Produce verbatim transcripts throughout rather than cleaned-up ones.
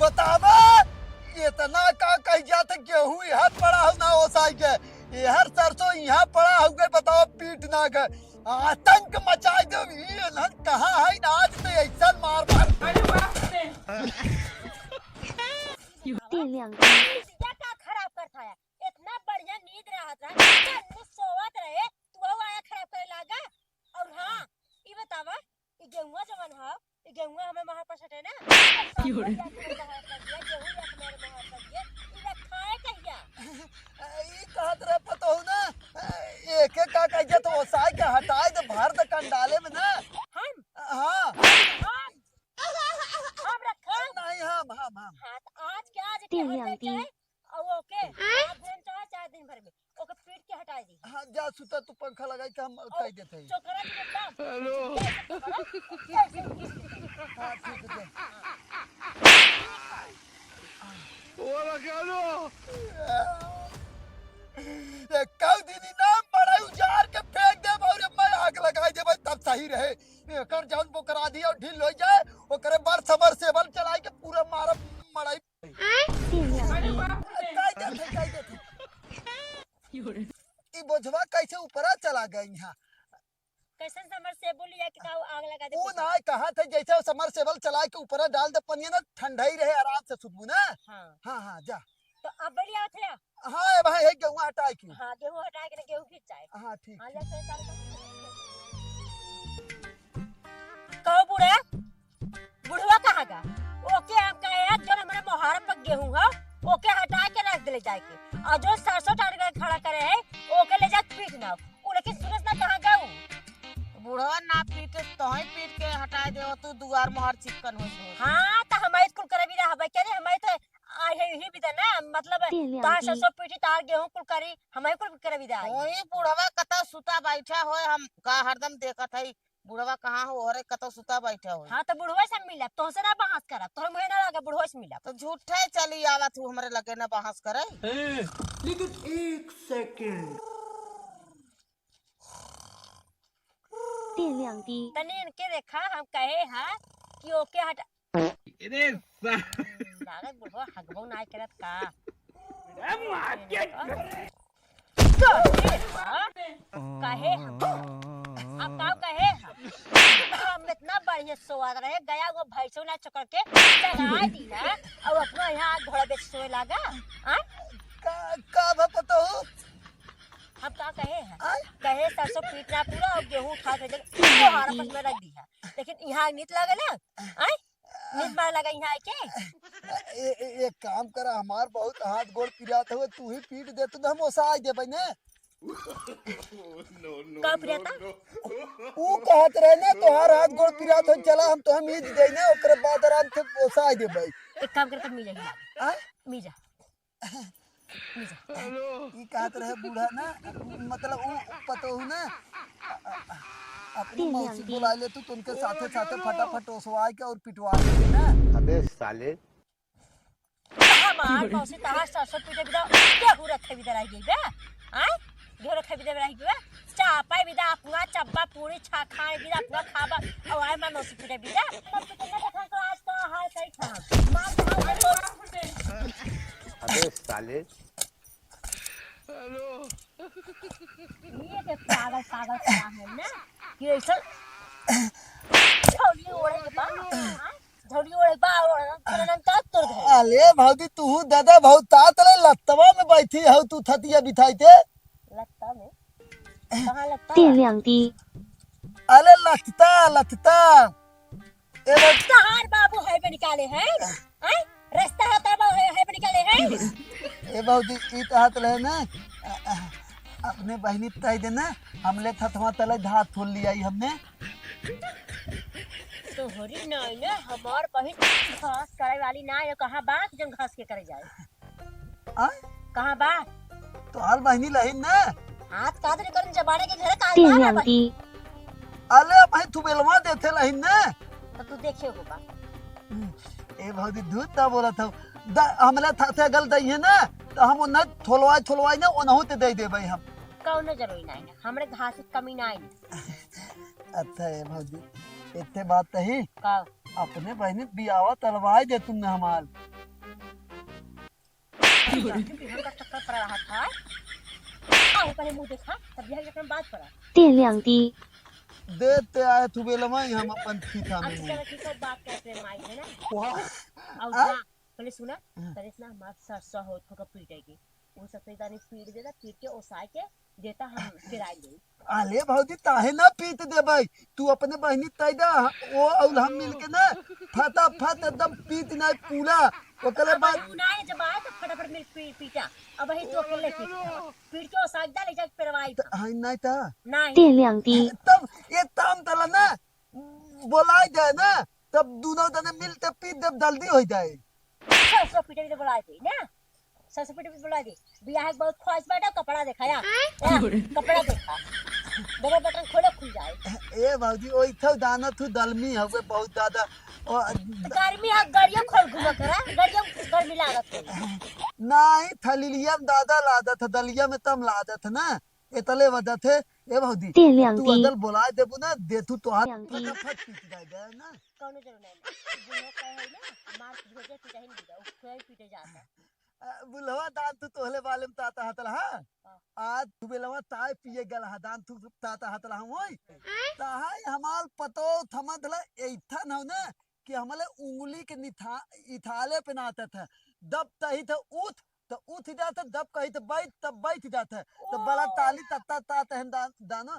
बतावा, इतना का कह जात है, गेहूं इहर पड़ा हउ ना ओसाई के, इहर सरसों इहाँ पड़ा हउ गए, बतावा पीट ना गए। आतंक मचाई देब, ई एनहन कहाँ है ना, आज तो ऐसन मार मार। अरे बाप रे। 点亮灯。 का खराब करत है? इतना बढ़िया नींद रहत रहा, चैन से सोवत रहे, तू आया खराब करे लागा। और हाँ, ई बतावा, ई गेहुआ जवन ह, ई गेहुआ हमें महर पर सटे ना? की हो रे? गेहूं या हमारे महर पर दिए, ई रखाए कहिया? ई कहत रहे पतोहू ना, एके का कहिया तो ओसाई के हटाए दे, भर दे कंडाले में ना। हम? हाँ। हम? हम रखा? नहीं, हम, हम, हम। हाँ, तो आज के आज 点亮灯。 और ओके, आँय? चार दिन चाहे चार दिन भर में ओके पीट के हटाई दी। हाँ, जा सुता, तू पंखा लगाई के हम और कह देते हैं। चोकरा के एकदम। हेलो। हाँ, ठीक है, जा। ओला कालो। ए, कऊ दिन इनाम बड़ा उजार के फेंक दे और मैं आग लगाई दे भाई, तब सही रहे। एकर जौन बोकरादी और ढील हो जाए, ओकरे बार समरसेबल चलाई के पूरा मारब मड़ाई। 点亮灯。 काई देत है, काई देत है। ई बोझवा कैसे ऊपरा चला गए यहाँ? कैसन समरसेबल लिया के का आग लगा दे? वो ना कहा था, जैसे वो समरसेबल चला के ऊपरा डाल दे पनिया ना, ठंडाई रहे, आराम से सुतबू ना। हाँ। हाँ, हाँ, जा। तो अब बढ़िया होत है। हाँ, ए भाई, है गेहूं हटाए की। हाँ, गेहूं हटाए के ना, गेहूं भीज जाए। हाँ, ठीक, हाँ, ठीक। ले, चल, चल, चल। कहो बूढ़ा, बुढ़वा कहाँ गा? ओके हम कहे हैं, जो हमारे मोहारा पर गेहूं है, ओके हटा के रख दे ले जाके। और जो सरसों टार के खड़ा करे है, ओके ले जा पीट ना। वो लेकिन सुनस ना कहाँ गा उ? बुढ़वा ना पीटे, तोही पीट के हटा दे, तू दुआर मोहार चिपकन हो। हाँ, तो हमारे कुल करे भी रहबे करे, हमारे तो आ, यही, यही विदा ना, मतलब, 点亮灯। तार सरसों पीटी, तार गेहूं कुल करी, हमही कुल करे विदा आई। वही बुढ़वा कतौ सुता बैठा होय, हम का हरदम देखत हई, बुढ़वा कहाँ हो रे, कतौ सुता बैठा होय। हाँ, तो बुढ़वा से मिलब, तोहसे ना बहस करब, तोहर मुँहे ना लागे, बुढ़वा से मिलब। तो झूठे चली आवत हूँ हमरे लगे ना बहस करे। ए, लेकिन एक सेकंड। 点亮灯। तनी इनके देखा, हम कहे हा कि ओके हटा। अरे सा- लागत बुढ़वा हगबो नाय करत का? ए माँ के कहे हा? कहे हा? अब का कहे हा? हम इतना बढ़िया सोवत रहे, गया वो भैंसो ना चोकर के चला दी ना, और अपना यहाँ घोड़ा बेच सोए लागा, हाँ? का, का भा पतोहू? हम का कहे हैं? आय? कहे सरसों पीट ना पूरा और गेहूं उठा के जल तोहार पर में रख दी है। लेकिन यहाँ नीत लगे ना, आय? नीत मार लगा यहाँ आके। ए, ए, एक काम करा, हमार बहुत हाथ गोड़ पिरात हुए, तू ही पीट दे, तू तो हम ओसाई देबे ने। का पिराता? ऊ कहत रहे ना, तोहार हाथ गोड़ पिरात हो, चला हम तो हम ईद दे ने, ओकरे बाद आराम से ओसाई देबे। एक काम करता, मी जा हिला। आय? मी जा। ई कहत रहे बूढ़ा ना, मतलब ऊ पतोहू ना, अपनी मौसी बुला ले तू, तो उनके साथे साथे फटाफट ओसवाए के और पिटवा ले ना। अबे साले। हमार मौसी तहार सरसों पीटे बिदा, गेहूं रखे बिदा रह गई बे? आय? गेहूं रखे बिदा रह गई बे? चापा बिदा अपना चब्बा पूरी छा खाए बिदा अपना खाबा, और आय मार मौसी पीटे बिदा। तब तो तुमने देखा तो आज तो हाल सही था। मार, मार, मार। अबे साले। ये के पागल, पागल क्या है ना? कि ऐसा झोली ओढ़े के बा, हाँ? झोली ओढ़े बा, ओढ़े, ओढ़े का तोड़ दे। अले भौजी, तू दादा बहुत तात ले लत्तवा में बैठी हौ तू थतिया बिठाई के। लत्ता में? कहाँ लत्ता? 点亮灯। अले लत्ता, लत्ता। ए बा- तहार बाबू है बे निकाले हैं? हैं? रास्ता होता बा है, है बे निकाले हैं? ए बाबूजी, ई कहत रहे ना, अपने बहिनी तय दे ना, हमले थथवा तले धात फूल लिया ई हमने। तोहरी नाई ना, हमार बहिन घास करे वाली ना है, कहाँ बा कि जौन घास के करे जाए? आ? कहाँ बा? तोहार बहिनी लहिन ना? हाथ का दे करन जबाड़े के घरे काहे बा ना बहिन? अले भाई, तू बेलवा देथे लहिन ना? तो तू देखे होगा। हम्म, ए भौजी, झूठ ना बोलत हौ। द-, हमले थाथे गल दइहे ना, तो हम उन्हें थोलवाई, थोलवाई ना, उन्हों ते दे देबै हम। कौनो जरूरी नहीं ना, हमरे घास की कमी नहीं ना। अच्छा ए भौजी, इतने बात तही। का? अपने बहिनी बियावा तलवाई दे तुमने हमार। बिहान का चक्कर पड़ा रहा था। आओ, पहले मुंह देखा, तब बिहान के बात पड़ा। तेलियांती। देते आए तू बेलवा ही हम अपन फीता में अच्छा, मुंह। चलो, ठीक है, बात करते हैं, माई, है ना? वाह। और आ? हाँ, पहले सुना, हाँ। पहले सुना, हमार सरसों हो, थोड़ा पीटेगी। वो सबसे जानी पीट देता, पीट के ओसाए के देता, हम किराए ले। अरे भौजी, ताहे ना पीट देबै, तू अपने बहिनी तय दा, ओ और हम मिल के ना फटाफट एकदम पीट ना पूरा, ओकरे अब बाद उ ना है, जब आए तो फटाफट मिल पी-, पीटा, अब वही तू अकेले पीट, पीट के ओसाए दा, ले जाके पेरवाई त, हाँ, नहीं ता। नहीं। तेलियांती। तब एक काम तला ना, बोलाई दे ना, तब दोनों जने मिल के पीट देब, जल्दी हो जाए। सरसों पीटे के लिए बोलाई दे ना। सरसों पीटे के लिए बोलाई दे। बियाह के बहुत ख्वाहिश बाटे, कपड़ा देखा या। आय? या, कपड़ा देखा। बगल बटन खोले, खुल जाए। ए भौजी, ओइ थौ दाना थू दलमी हवे बहुत ज्यादा। ओ, तो गर्मी है, गड़ियों खोल घूमा करा, गड़ियों गर्मी लागत है। नहीं, थलिलिया में ज्यादा लादत है, दलिया में तम लादत है ना। एतले वजह थे, ए भौजी, तेलियांती। तू अदल बोलाए देबू ना, दे तू तोहार तेलियांती। फटाफट पीट जाए, जाए ना। कौनो जरूर नहीं। बुढ़वा कहे है ना, मार पीटे, पीटे ही नहीं जाओ, कोई पीटे जाता। अ, बुढ़वा दान तू तोहले वाले में ताता हतल, हाँ? हाँ। आज तू बेलवा ताय पिए गल हा, दान तू ताता हतल, हाँ, होई? आय? ताहाई हमाल पतो थमत ला, एथन हो ना, कि हमले उंगली के निथा-, इथाले पे नातत है। दब तही थे उठ, त उठ जात है, दब कही त बैठ, तब बैठ जात है। त बड़ा ओ। ताली तत्ता तात है दान-, दानो,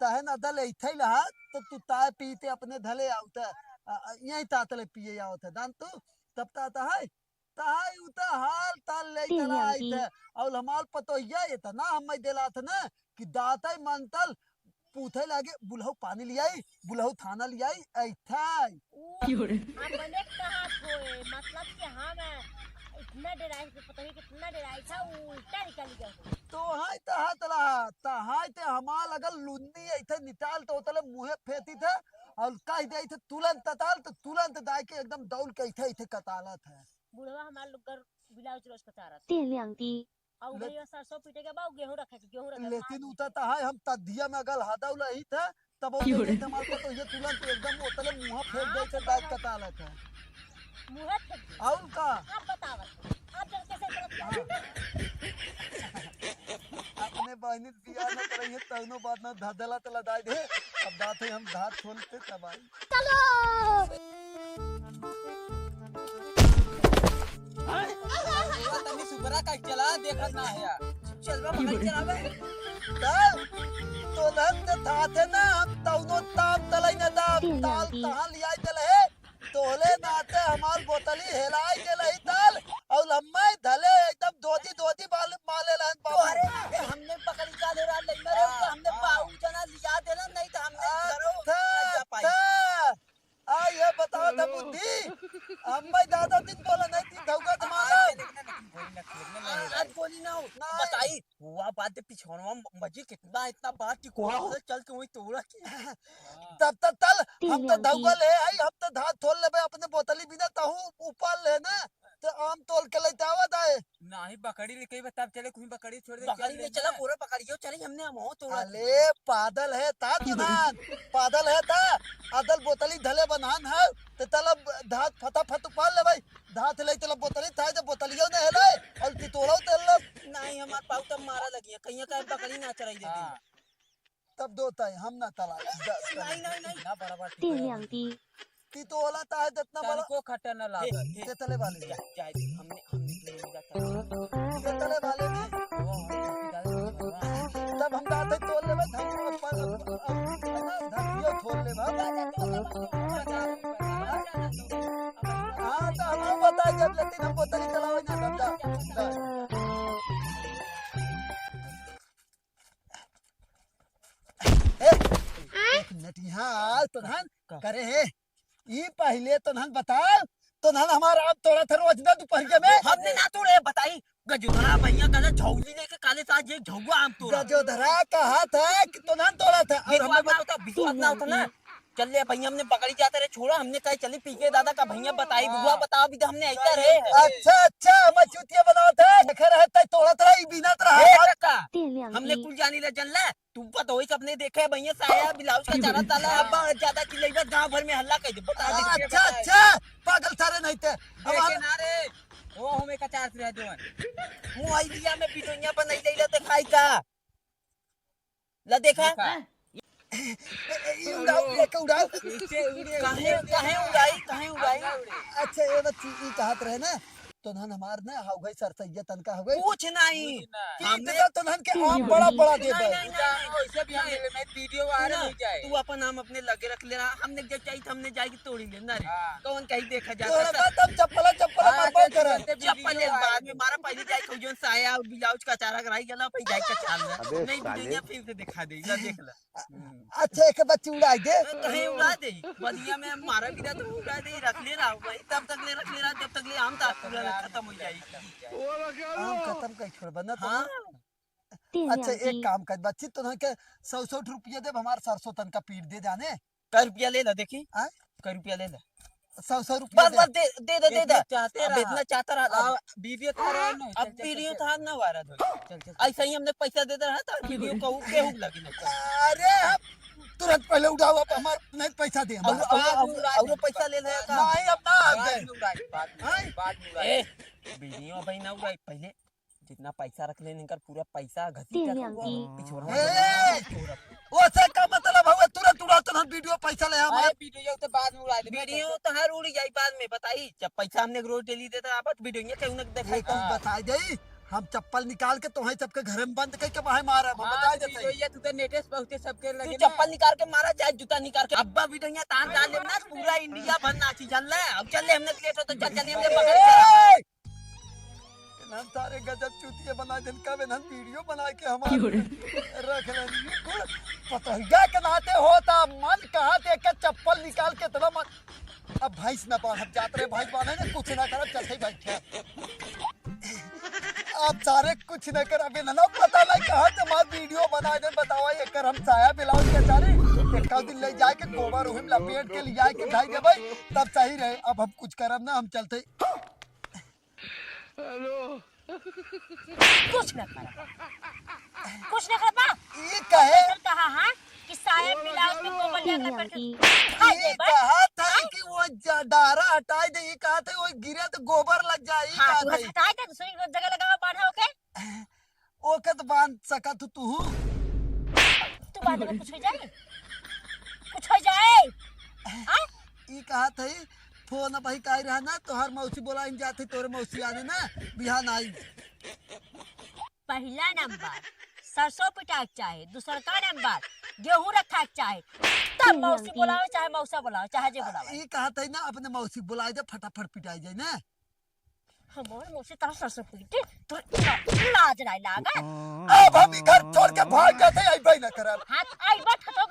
तहन अदल एथे लहा, त तू ताय पीते अपने धले आउत है। अ, अ, यही तातले पिए आवत है। दान तू, तब तात है, तहाई उत हाल ताल ले चला आइत है। और हमाल पतोहिया इतना हमें दिलात है ना, कि दातई मंतल पूछे लागे, "बुलहु पानी लियाई, बुलहु थाना लियाई, ऐथाई।" ओ, क्यों रे? अपने कहा थोए, मतलब कि हम इतना डेराई थे, पता नहीं कितना डेराई था, वो उल्टा निकल गया हो। तो हाय त हाथ रहा, त हाय ते हमार अगर लुन्नी ऐथे निकाल तो उतले मुँहे फेंकी थे और कह दे थे तुरंत तताल, तो तुरंत दाई के एकदम दौड़ के ऐथे, ऐथे कतालत है। बुढ़वा हमार लोग गर ब्लाउज रोज कतारत। तेलियांती। अउ ले- भैया सरसों पीटे के बा, गेहूं रखे के, गेहूं रखे के, लेकिन मार उता दीजिए। त है, हम तद्दिया में अगल हादा उलही था, तब वो क्यों रे? देखे थे हमारे को तो ये तुरंत एकदम वो तले मुंह फेंक हाँ, दे थे, तो दांत बता। कटा लेते हैं। मुंह फेंक दे। और का? आप बताओ, आप जब कैसे गलत हाँ। कर दीजिए? अपने बहनी बियाह न करइहे, तौनो बात ना, धधला तला दाई दे। अब बात है, हम धात खोलते तब आई। चलो। तनी सुबरा का चला, देखत ना है यार। चलवा पकड़ चलावे। तब तोलन त धाते ना, हम तौनो ताम तलई ना दाम, ताल तहां लियाई देले है। तोहले नाते हमार बोतली हेलाई के लही ताल, और हम्मे धले एकदम दोदी दोदी बाल माले लाइन बाबू। अरे, हमने पकड़ी का ले रहा, लइना रे, तो हमने हाँ। बाऊ जना लिया देना, नहीं तो हमने घरों अच्छा, नहीं जा पाई। अच्छा। आ, ये बताओ था बुद्धि, हम्मे ज्यादा दिन बोला नहीं थी, धौका तो मारा। आज गोली ना हो, नहीं। बताई, हुआ बात है, पिछौनवा म-, मजे कितना, इतना बार टिकोड़ा हाँ। से चल के वही तोड़ा की। तब तक तल, हम तो तीन धौगल है, आई, हम तो धात थोल लेबे अपने बोतली बिना, तहु ऊपर ले ना, तो आम तोल के लेते आवत आए। नाही, बकरी लेके बता, चले, कोई बकरी छोड़ दे, बकरी चल ले लेना। चला, पूरा बकरियो चली, हमने हम हो तोड़ा। अले, पादल है ता तुनान, पादल है ता, अदल बोतली धले बनान है, तो तलब धात फटाफट उपाल ले भाई। धात ले तलब बोतली था, जब बोतलियो ने हेले, और तितोड़ो तेल लब। नाही, हमार पाऊ तब मारा लगी है, कहीं का बकरी ना चराई देती। हाँ। तब दो ताई, हम ना तला, द-, नहीं, नहीं, नहीं। ना बराबर तीन आंटी। तितोला ताहे जितना बड़ा। तनको खट्टा ना लागल। हे, हे। ते तले वाले। जा, जा, हमने, हमने ले लिया था। ते तले वाले ने। वो, वो, वो, तब हम जाते तोल लेबे, धन, अपन, अपन, अपन, धनियो तोल लेबे। हाँ, तो हम बताई जब, लेकिन हम बोतली चलावे ना धंधा। ए, एक मिनट यहाँ आ, तोन्हन का? करे है। ई पहिले तोन्हन बताओ, तोन्हन हमार आम तोड़ा था रोज ना दोपहरिया में। हमने ना तोड़े, बताई। गजोधरा भैया कहले झौली लेके काले साथ ये झौआ आम तोड़ा। गजोधरा कहा था कि तोन्हन तोड़ा था। और विश्वास हमने ना होता, विश्वास ना होता ना। चल ले भैया, हमने पकड़ी जाते रहे, छोड़ा, हमने कहा चली पीके दादा का भैया बताई, हाँ। बुआ बताओ, अभी तो हमने ऐसा रहे हैं। अच्छा, अच्छा, हम चूतिया बनावत है। देखे रहे तै तोड़त रहे, ई बीनत रहे। ए, काका, हमने कुल जानी ले जन ले। तू पता होई सबने देखे भैया साया ब्लाउज का चारा ताला, अब ज्यादा चिल्लाइबा गांव भर में हल्ला कर दे। बता दे, अच्छा, बता। अच्छा, पागल सारे नहीं थे। देखे हमारा ना रे, ओ हमें चार सौ है जवन। मोबाइलिया में वीडियोइया बनइले, ला देखाई का? ला देखा। देखा। ए, ए, ई उड़ाओ, एके उड़ाओ। कैसे उड़े? काहे, काहे उड़ाई, काहे उड़ाई? अच्छा, ए बच्ची, ई कहत रहे ना, तोन्हन हमार ना, हउ गई सरसैया तनका हउ गई। कुछ नहीं। कुछ नहीं। पीट हमने दे तोन्हन के आम बड़ा बड़ा दे नहीं, दे। नहीं, नहीं, नहीं। वैसे भी हम नहीं। ले लेना, वीडियो वायरल सुना, हो जाए। तू अपन आम अपने लगे रख ले रहा, हमने जब चाहिए तो हमने जाए के तोड़ी लेना रे। हाँ। कौन कहीं देखा जाता तोरा सब। बात हम चप्पला, चप्पला हाँ, मार मार चलते करब। चलते वीडियो चप्पल ले वायरल बाद में हो मारा, पहले जाए के जौन साया और ब्लाउज का चारा कराई गला, पहले जाए के चाल ले। अबे नहीं, साले। वीडियो फिर से दिखा दे, इधर देख ले। हम्म। अच्छा, एक बच्ची उड़ाई दे। कहीं उड़ा दे, बलिया में मारा गिरा तो उड़ा दे, रख ले रहा वही, तब तक ले रख ले रहा, जब तक ले आम तार पूरा खत्म हो जाए। आम खत्म कहीं छोड़बा ना तो। हाँ। अच्छा, एक काम कर बच्ची, तोन्हन के सौ सौ रुपया देब, हमार सरसों तनका पीट दे जाने। कै रुपया ले ला, देखी। हाँ? कै रुपया ले ला। सौ, सौ रुपया बस, दे। बस, दे, दे दे, दे दे। इतना चाहते अब रहा। इतना चाहता रहा। आ, अब वीडियो था रहा ना, अब चल, चल, वीडियो चल, था ना वायरल हो। चल, चल, चल। ऐसा ही हमने पैसा देता रहा था, वीडियो को केहू लगी ना। अरे, हम तुरंत पहले उठाओ, अब हमार नहीं पैसा दे, हमार। और, और, और, और पैसा ले ले का? नहीं, अब ना आ बाद गए। में उड़ाई, बाद में, हाँ? बाद में उड़ाई। ए, वीडियो भाई ना उड़ाई, पहले जितना पैसा रख ले, इनकर पूरा पैसा घसीटा के पिछोड़ा। ए! ओसे का मतलब हवे? तुरंत उड़ा तोन्हन वीडियो पैसा ले हमार। अरे वीडियो तो बाद में उड़ा दे। वीडियो तो हर उड़ जाई बाद में, बताई। जब पैसा हमने रोज डेली देता, आप वीडियो ये केहू ना देखाई। एक चीज बताई जाई, हम चप्पल निकाल के तोहे सबके घर में बंद करके बाहर मारब, हम हाँ, बताई देते। वीडियो ये तू तो नेटे से बहुते सबके तू लगे ना। चप्पल निकाल के मारा, चाहे जूता निकाल के। अब्बा वीडियो ये तान डाल लेब ना, पूरा इंडिया भर नाची, चल ले। अब चल ले, हमने लेट हो तो चल, चल, हमने बगल से। ए! इन्हन सारे गजब चूतिया बना देन, कब इन्हन वीडियो बना के हमार क्यों रे? रख लेनी। कुल पतोहिया के नाते होता, मन कहा देख के चप्पल निकाल के इतना मन। अब भैंस ना बांधब, जात रहे भैंस बांधे ने, कुछ ना करब, चलते बैठे। अब सारे कुछ ना करब, इन्हन पता नहीं कहाँ से हमार वीडियो बना देन, बतावा, एकर हम साया ब्लाउज के चारी, एक दिन ले जाए के गोबर उहिम लपेट के ले जाए के ढाई देबै, तब सही रहे। अब हम कुछ करब ना, हम चलते। हेलो। कुछ ना करबा। कुछ ना करबा। ई कहे? सर कहा, हाँ, कि साया ब्लाउज में गोबर लेकर बैठ के खाई ई देबा। कहा था हाँ? कि वो ज-, डारा हटाई दे, ई कहा था वो गिरे तो गोबर लग जाए, ई हाँ, कहा तू था। हटाई दे, दूसरी जगह लगावा बांधा ओके। ओके तो बांध सकत हूँ तू। तू बांध में कुछ हो जाए? कुछ हो जाए? हाँ? ई कहा था, फोन भाई काहे रहा ना, तोहर मौसी बोलाइन जात है, तोरे मौसी आने ना, बिहान आई। पहिला नंबर, सरसों पिटाए के चाहे, दूसरका नंबर, गेहूं रखा के चाहे, तब मौसी बोलावे, चाहे मौसा बोलावे, चाहे जे बोलावे। ई कहत है ना, अपने मौसी बोलाए दे, फटाफट पिटाई जाए ना। हमार मौसी तोहर सरसों पीटे, तो लाज नाई लागे। अब हम ई घर छोड़ के भाग जाते, अइबे न करब। हाँ, अइबे तो